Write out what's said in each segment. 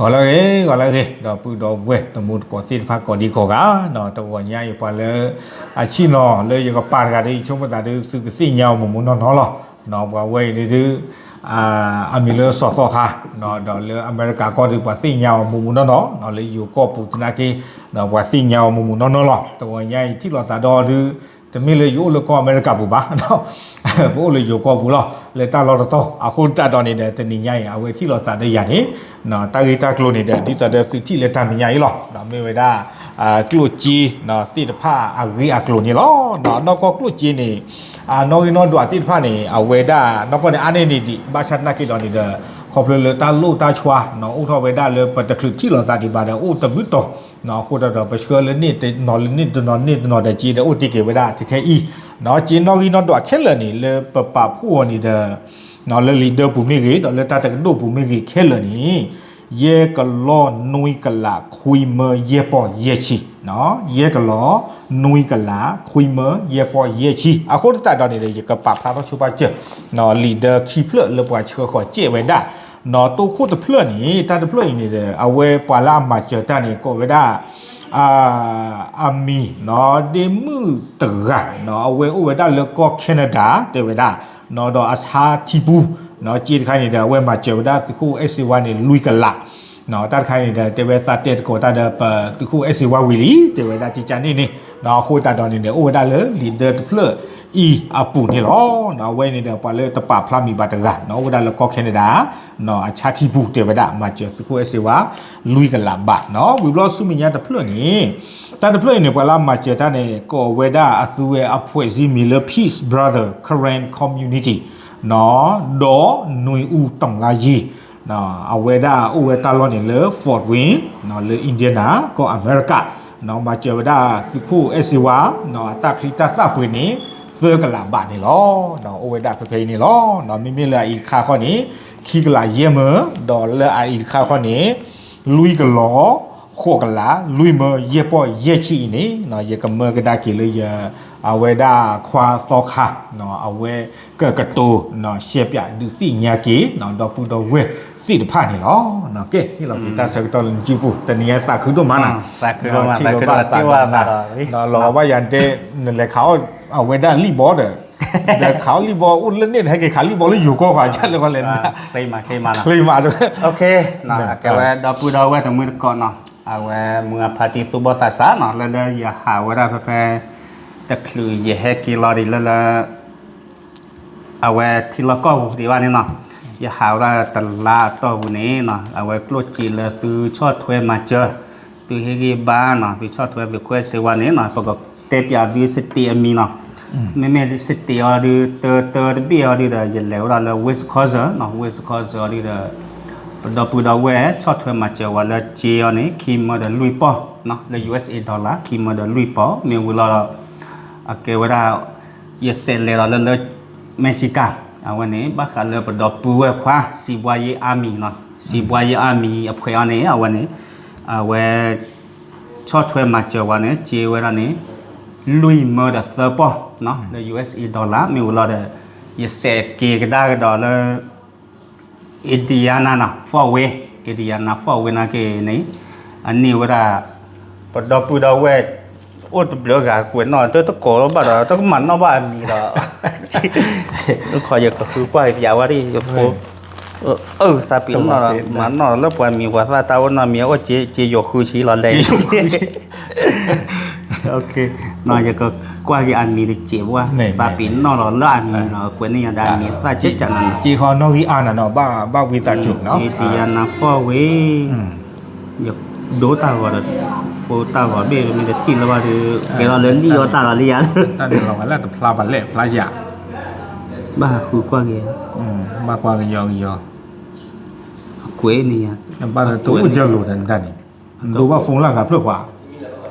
ဂီၤလၢအဂ့ၤ, ဂီၤလၢအဂ့ၤ, ဒီပုၢ်ဒီဝဲၢ်တံၤသကိးသ့ၣ်တဖၣ်ကိးဒံကိးဂၤ, တဂီၤညါအံၤပှၤလၢ အဆ့ၣ်နီၤလၢယကပာ်တဂၤဒီး ယဆိကမိၣ်သးဒီး သုကသ့ၣ်ညါအီၤမူးမူးနီၢ်နီၢ်လီၤ. ပှၤဝဲအံၤန့ၣ်ဒုး အမံၤလၢစီၤသီခါ, ဒီးလၢအမဲရကၤကီၢ်ဒီး ပှၤသ့ၣ်ညါအီၤမူးမူးနီၢ်နီၢ်, လၢယိၤကီၢ်ပူၤသနာ်က့ ပှၤသ့ၣ်ညါအီၤမူးမူးနီၢ်နီၢ်လီၤ. တဂီၤညါအံၤထံၣ်လိာ်သးဒီးဒုး တမ့ၢ်လၢယအိၣ်လၢကီၢ်အမဲရကၤပူၤဘၣ်, ပအိၣ်လၢယိၤကီၢ်ပူၤလီၤ, လၢတၢ်လီၢ်တတီၤ, အဃိသတးဒီးန့ၣ်ဒီး တနံၤညါအံၤ အဝဲထံၣ်လိာ်သးဒီးယၤန့ၣ် တၢ်ဂ့ၢ်တၢ်ကျိၤန့ၣ်ဒီး ဒ်သိးဒီးသုထံၣ်လၢတၢ်မဲာ်ညါအံၤလီၤ. ဒီးမ့ၢ်ဝဲဒၣ် ကျိၣ်စ့သ့ၣ်တဖၣ်အဂ့ၢ်အကျိၤန့ၣ်လီၤ. နီၢ်ကီၢ်ကျိၣ်စ့န့ၣ် နီၣ်ဂံၢ်နီၣ်ဒွးသ့ၣ်တဖၣ်န့ၣ် အဝဲဒၣ်နီၢ်ကီၢ်န့ၣ် အါန့ၢ်န့ၢ်ဒံး ဘၣ်ဆၣ်သနာ်က့ဒီးန့ၣ်ဒီး ခီဖျိလၢတၢ်လိၣ်တၢ်ဆှါ အိၣ်ထီၣ်ဝဲဒၣ်လၢပတချုးထံၣ်လိာ်သးဒံးဘၣ်ဒီး အိၣ်တဘျုးတီၤ, အဃိသတးဒီး ပဆှၢလၢန့ၣ်တနီၤလၢန့ၣ်တနီၤန့ၣ်တနီၤဒီး စ့ဒီးအိၣ်တ့ၢ်က့ၤဝဲဒၣ်ထဲထဲအံၤ, စ့နီၣ်ဂံၢ်နီၣ်ဒွးခဲလၢာ်န့ၣ် လၢပပာ်ဖှိၣ်အီၤန့ၣ်ဒီး လၢလံာ်ဒၢပူၤမ့ၢ်ဂ့ၤ ဒီးလၢတၢ်တကဒိၣ်ပူၤမ့ၢ်ဂ့ၤခဲလၢာ်န့ၣ် ယဲၢ်ကလီနွံကလးခွံမၢယဲၢ်ပီၢ်ယဲၢ်ဆံ, ယဲၢ်ကလီနွံကလးခွံမၢယဲၢ်ပီၢ်ယဲၢ်ဆံ, အဃိသတးဒီးန့ၣ်ဒီး ယကပာ်ဖျါထီၣ်ဆိပာ်စၢၤ လံာ်ဒၢခံဖျၢၣ်လၢပှၤဆှၢဃီၤစဲးဝဲဒၣ်, တိခိၣ်တဖျၢၣ်န့ၣ် တၢ်တဖျၢၣ်အံၤန့ၣ်ဒီး အဝဲပှၤလၢအမၤစၢၤတၢ်န့ၣ် ကိးဝဲဒၣ် အမံၤ ဒ့မုၣ်တဂၤ အဝဲအိၣ်ဝဲဒၣ်လၢကီၢ် Canada တဲဝဲဒၣ်, ဒီးအဆါထံပူၤ စ့တခါန့ၣ်ဒီး အဝဲမၤစၢၤဝဲဒၣ်သုးခိၣ်အဲၣ်စ့ဝါန့ၣ် လွံၢ်ကလး, တၢ်တခါန့ၣ်ဒီး တဲဝဲသးတဲသကိးတၢ်ဒီးပသုးခိၣ်အဲၣ်စ့ဝါဝံၤလံ တဲဝဲဒၣ်ကကန့ၣ်န့ၣ်, အဃိသတးဒီးန့ၣ်ဒီး အိၣ်ဝဲဒၣ်လၢလံာ်ဒၢတဖျၢၣ်အံၤအပူၤန့ၣ်လီၤ. အဝဲန့ၣ်ဒီး ပှၤလၢတပာ်ဖျါမံၤဘၣ်တဂၤ အိၣ်ဝဲဒၣ်လၢကီၢ် Canada အဆါထံပူၤတဲဝဲဒၣ် မၤစၢၤသုးခိၣ်အဲၣ်စ့ဝါ လွံၢ်ကလးဘး, ဝံၤဘျီဆူမဲာ်ညါတဖျၢၣ်န့ၣ် တၢ်တဖျၢၣ်အံၤန့ၣ် ပှၤလၢအမၤစၢၤတၢ်န့ၣ် ကိးဝဲဒၣ်အသုဝဲအဖှဲးစ့မံၤလၢ Peace Brother Karen Community ဒီးနွံအူတီလါယံၤ အဝဲဒၣ်အိၣ်ဝဲတၢ်လီၢ်န့ၣ်လၢ Fort Wayne လၢ Indiana ကီၢ်အမဲရကၤ, မၤစၢၤဝဲဒၣ်သုးခိၣ်အဲၣ်စ့ဝါ အတၢ်ချံတၢ်သၣ်ပှ့ၤန့ၣ် သၢကလးဘးန့ၣ်လီၤ. အိၣ်ဝဲဒၣ်ဖဲဖဲအံၤန့ၣ်လီၤ. မ့မ့ၢ်လၢအအံၤတခါခီန့ၣ် ခံကလးယဲၢ်မၢ, ဒီးလၢအအံၤတခါခီန့ၣ် လွံၢ်ကလး ဃိးကလး လွံၢ်မၢ ယဲၢ်ပီၢ်ယဲၢ်ဆံအံၤန့ၣ် ယကမၢကဒါက့ၤလၢယ အဝဲဒၣ်ခွါသီခါ အဝဲကကတိၤ ရှဲပၠးဒုးသ့ၣ်ညါက့ၤ ဒီပုၢ်ဒီဝဲၢ်သ့ၣ်တဖၣ်န့ၣ်လီၤ. ကဲ ဟ့ၣ်လီၤက့ၤတၢ်ဆၢကတီၢ်လၢနစုပူၤ တနံၤညါသးခုဒိၣ်မးနၤ, ထံၣ်လိာ်ဘၣ်သးဒီးနၤ, လီၤဘၣ်ယၤဒဲး နလဲၤခးအီၣ်အဝဲဒၣ်လံၣ်ဘီဒီး ဒီးခးအီၣ်လံၣ်ဘီအိၣ်လၢန့ၣ် ဟဲက့ၤခးလံၣ်ဘီလၢယိၤကီၢ်ဃီ ကလဲၤဝဲလဲၤ ချ့မး ချ့မးနီၤ, အကဲဝဲဒီပုၢ်ဒီဝဲၢ်တမုၢ်တကိးနီၤ, အဝဲမုၢ်အဖါတံၢ်သူၣ်ဘီၣ်သးစၢ်နီၤ လၢလၢယဟးဝဲဒၣ်ဖဲဖဲ တချုးယဟဲက့ၤလီၤဒံးလၢလၢ အဝဲထံလီၢ်ကီၢ်ပူၤဒံးဘၣ်န့ၣ်နီၤ, ယဟးဝဲဒၣ်တလါအတီၢ်ပူၤန့ၣ်နီၤ အဝဲကျိၣ်စ့လၢသုဆီၣ်ထွဲမၤစၢၤ, သုဟ့ၣ်ဂံၢ်ဘါနီၤ သုဆီၣ်ထွဲသုးခိၣ်အဲၣ်စ့ဝါန့ၣ်နီၤ ပကတဲပၠးသု state အမံၤနီၤ, မ့မ့ၢ် state အီၤဒုး တၢတၢတဘ့ၣ်အီၤဒုးဒီး ယလဲၤဝဲဒၣ်လၢ Wisconsin နီၤ Wisconsin အီၤဒုးဒီး ပဒီပုၢ်ဒီဝဲၢ်ဆီၣ်ထွဲမၤစၢၤဝဲလၢစ့အီၤန့ၣ် ခံမၢဒီးလွံၢ်ပီၢ်နီၤ လၢ ယူၣ်အ့ၣ်စ့ dollar ခံမၢဒီးလွံၢ်ပီၢ် မ့ၢ်ဝံၤလီၤ အကဲဝဲဒၣ် ယစဲးလဲၤလီၤလၢလၢ Michigan အဝဲန့ၣ် ဘၣ်ဃးလၢပဒီပုၢ်ဝဲၢ်ခွါ စံးဘှါယ့အါမံၤနီၤ စံးဘှါယ့အါမံၤအဖှဲးအီၤန့ၣ် အဝဲန့ၣ် အဝဲ ဆီၣ်ထွဲမၤစၢၤဝဲန့ၣ် စ့ဝဲဒၣ်န့ၣ် လွံၢ်မၢဒီးသၢပီၢ်နီၤ လၢ ယူၣ်အ့ၣ်စ့ dollar မ့ၢ်ဝံၤလီၤဒီး ယစဲးက့ၤကဒါကဒီးလၢ Indiana နီၤ Fort Wayne Indiana Fort Wayne နာ်က့န့ၣ် အန့ၢ်ဝဲဒၣ် ပဒီပုၢ်ဒီဝဲၢ် အိၣ်တဘျုးဂၤကွဲးနီၣ် တတကိးလၢၤဘၣ်ဒီး တကမၤနီၣ်ဘၣ်အမံၤဒီး ခီယကဃုကွၢ်က့ၤပၠးဝဲဒၣ်ယဖိ အၢ သးပ့ၤနီၣ်ဒီး မၤနီၣ်လၢပှၤမံၤပှၤသၣ်တၢ်အိၣ်နီတမံၤ အိၣ်စ့ယိၤဃုဆံလီၤလဲၣ် ယကကွၢ်က့ၤအမံၤတစဲးပှၢ် သးပ့ၤနီၣ်လီၤလၢအမံၤနီၤ ကွဲးန့ၢ်ယၤဒီးအမံၤသၣ်စဲးကၢ်နၤန့ၣ် စ့ခီနီၣ်ဂံၢ်အါနၤနီၤ ဘၣ်ဝံသးစူၤနီၤ Indiana Fort Wayne ယဒိတၢ်ဂီၤဒီး ဖိတၢ်ဂီၤဘ့ၣ်မ့ၢ်တထံၣ်လၢၤဘၣ်ဒီး ကဲထီၣ်လၢလံၣ်အီၣ်တၢ်လီၤလံယၤ တၢ်န့ၣ်လီၤဂာ်လၢတဖျါဘၣ်လဲၣ်ဖျါယၤ ဘၣ်ဃုကွၢ်က့ၤ ဘၣ်ကွၢ်ကယီကယီ ကွဲးန့ၢ်ယၤ ဘၣ်တအိၣ်ကၢလိာ်တၢ်န့ၣ် ဒိဘၣ် phone လၢဂၤဖျၢၣ်ဃီ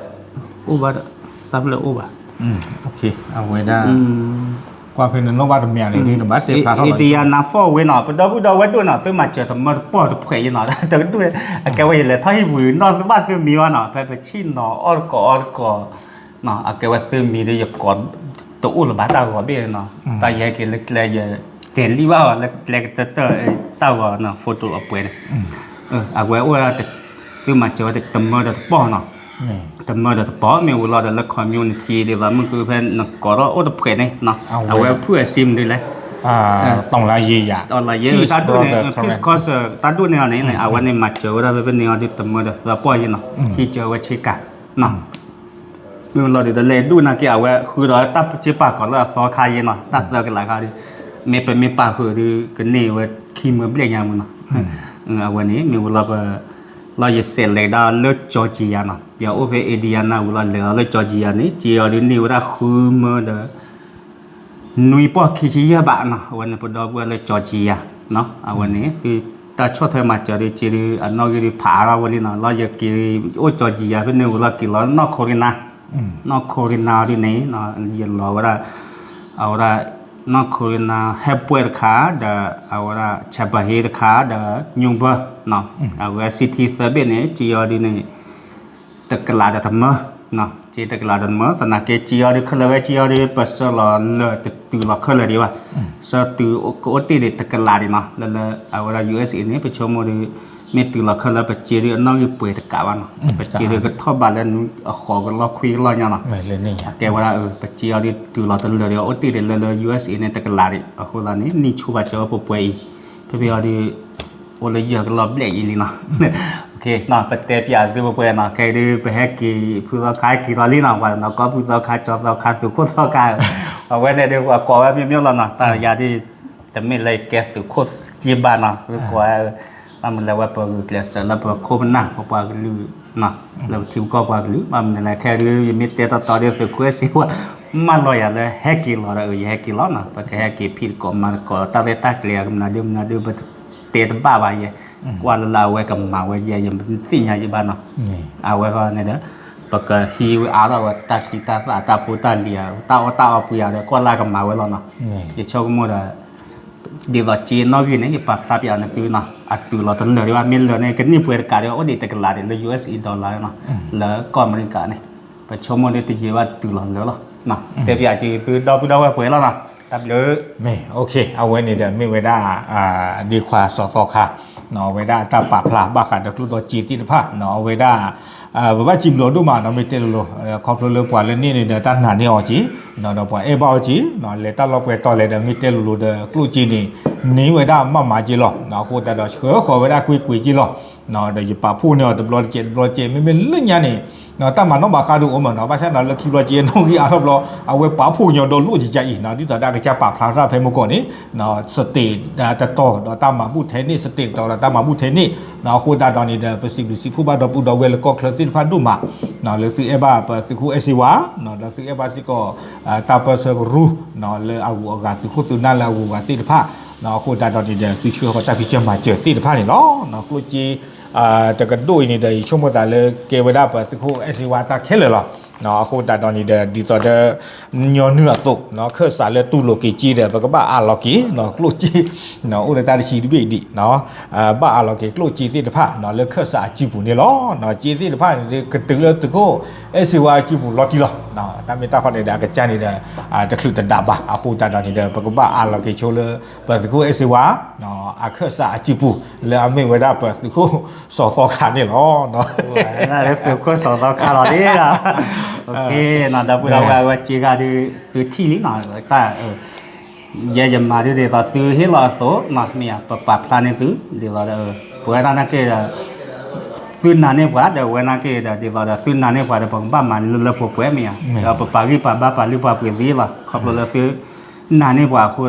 အိၣ်ဘၣ်ဒီး တၢ်ဖျၢၣ်အိၣ်ဘၣ် အဝဲဒၣ် ကွၢ်ဖဲနနီၣ်ဘၣ်တမံၤန့ၣ် နဘၣ်တဲဖျါထီၣ်လီၤ Indiana Fort Wayne နီၤ ပဒီပုၢ်ဒီဝဲၢ်ဒိၣ်နီၤ သုမၤစၢၤတမၢတပီၢ်တဖှဲးယနီၤ တကဒု အကဲဝဲယလဲၤထီၣ်ဟံၣ်ပူၤနီၣ်သဘၣ်သုမံၤဘၣ်နီၤ ဖဲပဆံၣ်နီၤအီၣ်တကိးအီတကိး အကဲဝဲသုမံၤဒီးယကိးတအိၣ်လၢၤဘၣ်တၢ်ဂီၤဘ့ၣ်နီၤ တၢ်ယဟဲက့ၤလၢကျဲယတဲလံဘၣ်အီၤလၢကျဲကတၢၢ်တၢၢ်တၢ်ဂီၤနီၤ photo အပှဲၤန့ၣ် အဝဲအိၣ်ဝဲဒၣ် သုမၤစၢၤဝဲတမၢဒီးတပီၢ်နီၤ, တမၢဒီးတပီၢ် မ့ၢ်ဝံၤလီၤဒီးလၢ community ဒ်သိးမုၢ်ကုဖဲနကိးထီၣ်အိၣ်တဖှဲးန့ၣ်, အဝဲဖုၣ်အစံမနုၤလဲၣ်, တၢ်ဒိၣ်န့ၣ် Peace Corps တၢ်ဒိၣ်န့ၣ်အီၤန့ၣ် အဝဲန့ၣ်မၤစၢၤဝဲဒၣ်ဖဲဖဲန့ၣ်အီၤဒုးတမၢဒီးသၢပီၢ်ယဲနီၤ, ဟံးစၢၤဝဲဆ့ကၤ မ့ၢ်ဝံၤလီၤဒီး တလဲၤဒိၣ်နာ်က့ အဝဲဃုာ်ဒီးတၢ်စ့ပာ်ကီၤလၢအသီခါယဲနီၤ, တၢ်သၢကလးခါဒီး မ့ၢ်ပမ့ၢ်ပာ်ဃုာ်ဒီး ကန့ၢ်ဝဲခံမၢဘျဲၣ်ညါမးနီၤ, အဝဲန့ၣ် မ့ၢ်ဝံၤလီၤပ လီၤယစဲးလဲၤဒၣ်လၢ Georgia နီၤ, ယအိၣ်ဖဲ Indiana ဝံၤလီၤလဲၤအီၤလၢ Georgia န့ၣ် စ့အီၤဒုးန့ၢ်ဝဲဒၣ်ဃုမၢဒီး နွံပီၢ်ခံဆံယဲၢ်ဘးနီၤ, အဝဲန့ၣ်ပဒီပုၢ်ဝဲၢ်လၢ Georgia နီၤ, အဝဲန့ၣ် သုတၢ်ဆီၣ်ထွဲမၤစၢၤဒုးစ့ဒုး အနီၣ်ဂံၢ်ဒုးဖးအါထီၣ်ဝဲလံနီၤ, လီၤယက့ၤအိၣ် Georgia ဖဲန့ၣ်ဝံၤလီၤက့ၤလီၤ North Carolina, North Carolina ဒုးန့ၣ် ယလီၤဝဲဒၣ် အဝဲဒၣ် North Carolina ဟဲပှဲၤတခါ ဒီးအဝဲဒၣ် Chapel Hill တခါ ဒီး Newburgh နီၤ, အဝဲ city သၢဘ့ၣ်န့ၣ် စ့အီၤဒုးန့ၣ် တကလးဒီးတမၢ, စ့တကလးဒီးတမၢ သနာ်က့စ့အီၤဒုးခဲလၢာ်ဝဲ စ့အီၤဒုး ပစၢလီၤလၢတတုၤလီၤခဲလၢာ်ဒံးဘၣ်, စၢတုၤကအိၣ်တ့ၢ်ဒံးတကလးဒံးနီၤ, လၢလၢအဝဲဒၣ် USA န့ၣ် ပဆိကမိၣ်ဒီး မ့ၢ်တုၤလီၤခဲလၢာ် ပစ့ဒုးအနီၣ်ဂံၢ်ပှဲၤတကးဘၣ်နီၤ, ပစ့ဒုးကထီၣ်ဘးလၢနွံအဃိးကလီၢ်ခွံကလီၢ်ညါနီၤ, ကဲဝဲဒၣ် ပစ့အီၤဒုးတုၤလီၤတလၢာ်ဒီး အိၣ်တ့ၢ်ဒံးလၢလၢ USA န့ၣ် တကလးဒံး, အဃိသတးန့ၣ် နံၣ်ဆိဘၣ်စၢၤဝဲပှဲၤပှဲၤအံၤ, ဖဲဖဲအီၤဒုး အိၣ်လၢယဲၢ်ကလီၢ်ဘျဲၣ်အံၤလံနီၤ, ပတဲပၠးသုပှဲၤပှဲၤနီၤ, ခဲအံၤဒုး ပဟဲက့ၤဖုသီခါဟဲက့ၤလီၤလံနီၤ, ပှၤနီၢ်ကီၢ်ဖုသီခါကၠီသီခါသုးခိၣ်သီခါ, အဝဲန့ၣ်ဒုးပှၤကိးဝဲမ့ၢ်မ့ၢ်လီၤနီၤ, တၢ်ယၤဒုး တမ့ၢ်လၢယကဲသုးခိၣ်စ့ဘၣ်နီၤ, ပကိးဝဲ ဘၣ်မနုၤလဲၣ် ဝဲပဂုာ်ကျဲးစၢးလၢပခိၣ်ပနၢ် ပပှၤကလုာ် လၢပထံပကီၢ်ပှၤကလုာ်, ဘၣ်မနုၤလဲၣ်ခဲဒုး ယမ့ၢ်တဲတီတီဒုး သုးခိၣ်စ့ဝဲ မၢလီၤယၤလၢဟဲက့ၤလီၤဒီး ယဟဲက့ၤလီၤနီၤ, ပကဟဲက့ၤဖံးသကိးမၤသကိး တၢ်ရဲၣ်တၢ်ကျဲၤကမနုၤဒုးမနုၤဒုး ပတဲတဘၣ်ဘၣ်ယဲ, ကွၢ်လၢလၢအဝဲကမၤဝဲယဲ ယမ့ၢ်သ့ၣ်ညါယဘၣ်နီၤ, အဝဲဃီန့ၣ်ဒီး ပကဟံးဝဲအါထီၣ်ဝဲတၢ်ချံတၢ်သၣ်တၢ်ဖိတၢ်လံၤဧါ တၢ်အီၣ်တၢ်အီပှ့ၤဧါဒီး ကွၢ်လၢကမၤဝဲလီၤနီၤ, ယဆိကမိၣ်ဒီး ဒ်သိးစ့နီၣ်ဂံၢ်န့ၣ် ယပာ်ဖျါပၠးန့ၢ်သုနီၤ, အတုၤလီၤတလၢာ်ဒံးဘၣ်, မ့ၢ်လၢာ်န့ၣ် ကန့ၢ်ပှဲၤတကးဒီး အိၣ်ဒံးတကလးဒံးလၢ USA dollar နီၤ, လၢကီၢ်အမဲရကၤန့ၣ်, ပဆိကမိၣ်ဒ်တယံာ်ဘၣ်တုၤလီၤလၢာ်လီၤ, တဲပၠးက့ၤသုဒီပုၢ်ဒီဝဲၢ်ပှဲၤလီၤနီၤ, တၢ်ဘျုး မ့ၢ် အဝဲန့ၣ်ဒီးမ့ၢ်ဝဲဒၣ် ဒ့ခွါစီၤသီခါ အဝဲဒၣ်တၢ်ပာ်ဖျါဘၣ်ဃးဒီးကျိၣ်ဒီစ့သ့ၣ်တဖၣ် အဝဲဒၣ် ပဘၣ်စံးဘျုးဒိၣ်မးနီၤ မ့ၢ်တဲလိၤလိၤ ခီဖျိလၢပှၤလၢန့ၣ်န့ၣ်ဒီးတၢ်နာ်န့ၢ်အီၤက့ၤ ဒီးပှၤအဲၣ်ဘၣ်အီၤက့ၤ လဲၤတၢ်လီၢ်ပှဲၤတီၤလဲၣ်ဒီးမ့ၢ်တဲလိၤလိၤဒီးကျိၣ်စ့န့ၣ် န့ၢ်ဝဲဒၣ်မးမးက့ၤလီၤ အဃိသတးဒီးဆှၢဃီၤဝဲဒၣ်ကွ့ၢ်ကွ့ၢ်က့ၤလီၤ ဒီးယပာ်ဖှိၣ်န့ၢ်အီၤတဘျီတကဲးတဘျီတကဲး မ့မ့ၢ်လၢညါန့ၣ် တၢ်မၤနီၣ်ဘၣ်ဃးဒုးအိၣ်မးနီၤ ဘၣ်ဆၣ်ဒီးလၢခံဘျီက့ၤနီၣ်ဂံၢ်အါထီၣ်ဘျီ အဝဲပာ်ဖှိၣ်ကညီဒီးလိၣ်ကကါအံၤ ဒ်သိးဒၣ်ကစၢ်ပာ်ဖျါထီၣ်ဖဲမုၢ်ကီၢ်န့ၣ် state တတီၤဒီးတၢ်မၤဘူၣ်ထဲန့ၣ် state တတီၤဒီးတၢ်မၤဘူၣ်ထဲန့ၣ် အဃိသတးဒီးန့ၣ်ဒီး ပစံးဘျုးစံးဖှိၣ်ဘၣ်ဒီပုၢ်ဒီဝဲၢ်လၢကီၢ်ချၢသ့ၣ်တဖၣ်ဒိၣ်မး လၢသုအဲၣ်ဘၣ်ပသုးခိၣ်အဲၣ်စ့ဝါ ဒီးသုအဲၣ်ဘၣ်စ့ၢ်ကီး တၢ်ပၢၢ်ဆၢကရူၢ် လၢအဂုၤအဂၤသုးခိၣ်သုးနၢ်လၢအဂုၤအဂၤသ့ၣ်တဖၣ် အဃိသတးဒီးန့ၣ်ဒီး သုဆှၢဃီၤတၢ်ဖံးစၢၤမၤစၢၤသ့ၣ်တဖၣ်န့ၣ်လီၤ. ကျိၣ်စ့ တကဒိၣ်အံၤန့ၣ်ဒီး ယဆိကမိၣ်သးလၢကဲဝဲဒၣ်ပသုးခိၣ်အဲၣ်စ့ဝါတၢ်ခဲလၢာ်လီၤ. အဃိသတးဒီးန့ၣ်ဒီး ဒ်သိးဒီး ညီနုၢ်အသိး ခၢၣ်စးလၢတူၢ်လိာ်က့ၤစ့ဒီး ပကဘၣ်အးလီၤက့ၤ ကျိၣ်စ့ အိၣ်လၢတၢ်တဆံတဘ့ၣ်ဒံး ဘၣ်အးလီၤက့ၤကျိၣ်စ့သ့ၣ်တဖၣ် လၢခၢၣ်စးအစုပူၤန့ၣ်လီၤ. စ့သ့ၣ်တဖၣ်န့ၣ်ဒီး ကတုၤလၢသုးခိၣ်အဲၣ်စ့ဝါအစုပူၤလီၤတံၢ်လီၤ. တၢ်မ့ၢ်တၢ်ခီန့ၣ်ဒီး အကစၢ်န့ၣ်ဒီး တချုးတဒးဘၣ် အဃိသတးဒီးန့ၣ်ဒီး ပကဘၣ်အးလီၤက့ၤဆိလၢ ပသုးခိၣ်အဲၣ်စ့ဝါ အခၢၣ်စးအစုပူၤ လၢအမ့ၢ်ဝဲဒၣ်ပသုးခိၣ်စီၤသီခါန့ၣ်လီၤ. သုးခိၣ်စီၤသီခါလီၤန့ၣ်ဒီး ဒီပုၢ်ဒီဝဲၢ်အဝဲစ့ဂၤဒီး သုထံၣ်လံနီၤ တၢ် ယဲယမၤဒ်သိးသုဟ့ၣ်လီၤအသိး မ့ၢ်ဧါ ပပာ်ဖျါန့ၢ်သု ဒ်သိးဒီး ပဝဲဒၣ်နာ်က့ဒီး သုနာ်န့ၢ်ပှၤဒီး ဝဲနာ်က့ဒီး ဒ်သိးဒီး သုနာ်န့ၢ်ပှၤဒီး ပကဘၣ်မၤလၢလၢပှဲၤပှဲၤ မ့ၢ်ဧါ ဒီးပပာ်ဂံၢ်ပာ်ဘါပာ်လုၢ်ပာ်ပှ့ၤသ့လီၤ ခီဖျိလၢသုနာ်န့ၢ်ပှၤအဃိ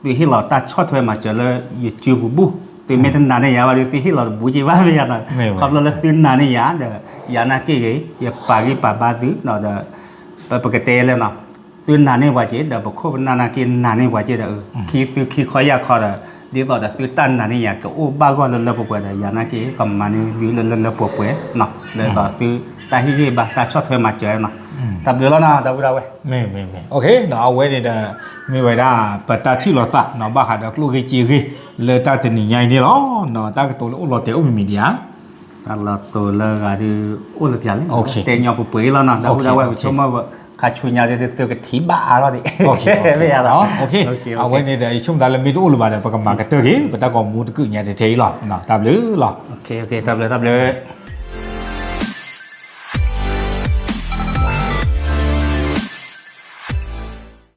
ဒီး သုဟ့ၣ်လီၤတၢ်ဆီၣ်ထွဲမၤစၢၤလၢ YouTube ပူၤ သုမ့ၢ်တနာ်န့ၢ်ယၤဘၣ်ဒီး သုဟ့ၣ်လီၤတဘူးက့ၤဘၣ် မ့ၢ်ဧါနီၤ ခီဖျိလၢသုနာ်န့ၢ်ယၤဒီး ယၤနာ်က့ဂ့ၤ ယပာ်ဂံၢ်ပာ်ဘါသုဒီး ပကတဲလၢနီၤ သုနာ်န့ၢ်ပှၤက့ၤ ဒီးပခိၣ်ပနၢ်နာ်က့နာ်န့ၢ်ပှၤက့ၤဒီး ခံသုခံခီယၢ်ခီဒီး ဒ်သိးဒီးသုတၢ်နာ်န့ၢ်ယၤ ကအိၣ်ဘၣ်ဂီၢ်လၢလၢပှဲၤပှဲၤဒီး ယၤနာ်က့ ကမၤန့ၢ်သုလၢလၢလၢပှဲၤပှဲၤ လၢဒီးသုတၢ်ဟ့ၣ်ဂံၢ်ဘါ တၢ်ဆီၣ်ထွဲမၤစၢၤနီၤ တၢ်ဘျုးလီၤနီၤ ဒီပုၢ်ဒီဝဲၢ် မ့ၢ်မ့ၢ်မ့ၢ် အဝဲန့ၣ်ဒီး မ့ၢ်ဝဲဒၣ် ပတၢ်ထံၣ်လိာ်သးနီၤ ဘၣ်ဃးဒီးကျိၣ်ဂ့ၢ်စ့ဂ့ၢ် လၢတၢ်တနံၤညါအံၤန့ၣ်လီၤ. တၢ်ကတိၤလၢအိၣ်လီၤတဲာ်အိၣ်မံၤမံၤဒံးဧါ တၢ်လီၤတိၤလၢဂၤဒုး အိၣ်လၢပျၢၤလံ တဲညီပှဲၤပှဲၤလီၤနီၤ ဒီပုၢ်ဒီဝဲၢ် ပဆိကမိၣ် ခါဆူညါဒ်သုကထံၣ်ဘၣ်အါထီၣ်ဒံး, မ့ၢ်ဧါ, အဝဲန့ၣ်ဒီး ယဆိကမိၣ်သးလၢမ့ၢ်တအိၣ်လၢၤဘၣ်ဒီး ပကမၤကတၢၢ်က့ၤ ပတၢ်ဂီၤမူတကုာ်ညါတထဲအံၤလီၤ. တၢ်ဘျုးလီၤ. တၢ်ဘျုး, တၢ်ဘျုး.